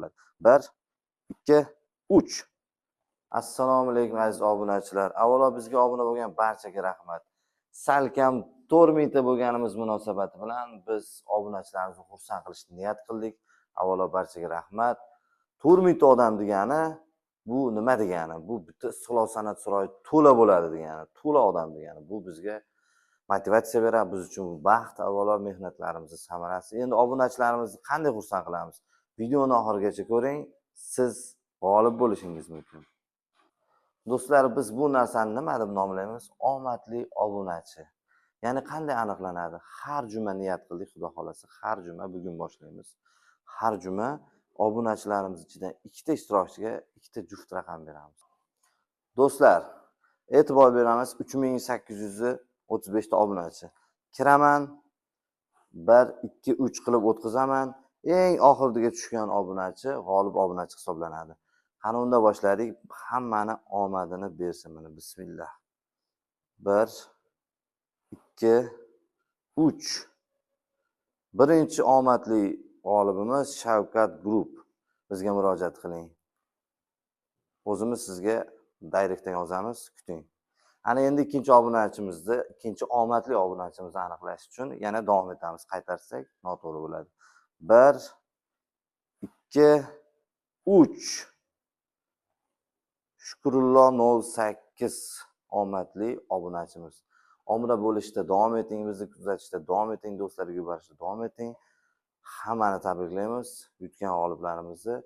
Bo'ladi. 1, 2, 3. Assalomu alaykum, aziz obunachilar. Avvalo bizga obuna bo'lgan barchaga rahmat. Salkam 4000 ta bo'lganimiz munosabati bilan biz obunachilarimizni xursand qilishni niyat qildik. Avvalo barchaga rahmat. 4000 ta odam degani bu nima degani? Bu bitta Istiqlol san'at saroyi to'la bo'ladi degani, to'la odam degani. Bu bizga motivatsiya beradi, biz uchun bu baxt, avvalo mehnatlarimizni samarasi. Endi obunachilarimizni qanday xursand qilamiz? Videoni oxirigacha ko'ring, siz g'olib bo'lishingiz mumkin. Do'stlar, biz bu narsani nima deb nomlaymiz? Omadli obunachi. Ya'ni qanday aniqlanadi? Har juma niyat qildik, Xudo xolasa, har juma bugun boshlaymiz. Har juma obunachilarimiz ichidan ikkita ishtirokchiga ikkita juft raqam beramiz. Do'stlar, e'tibor beramiz, 3835 ta obunachi. Kiraman, 1, 2, 3 qilib o'tkazaman. Eng oxiriga tushgan obunachi g'olib obunachi hisoblanadi. Qani, unda boshladik. Hammani omadini bersin mana, bismillah. 1, 2, 3. Birinchi omadli g'olibimiz Shavkat Group. Bizga murojaat qiling. O'zimiz sizga direktdan yozamiz, kuting. Ana endi ikkinchi obunachimizni, ikkinchi omadli obunachimizni aniqlash uchun yana davom etamiz. Qaytarsak noto'g'ri bo'ladi. 1, 2, 3. Shukrullo 08 omadli obunachimiz. Obuna bo'lishda davom eting, bizni kuzatishda davom eting, do'stlarga yuborishda davom eting. Hammani tabriklaymiz, yutgan g'oliblarimizni.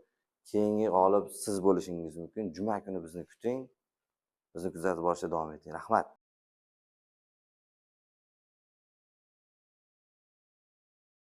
Keyingi g'olib siz bo'lishingiz mumkin. Juma kuni bizni kuting. Bizni kuzatib borishda davom eting. Rahmat.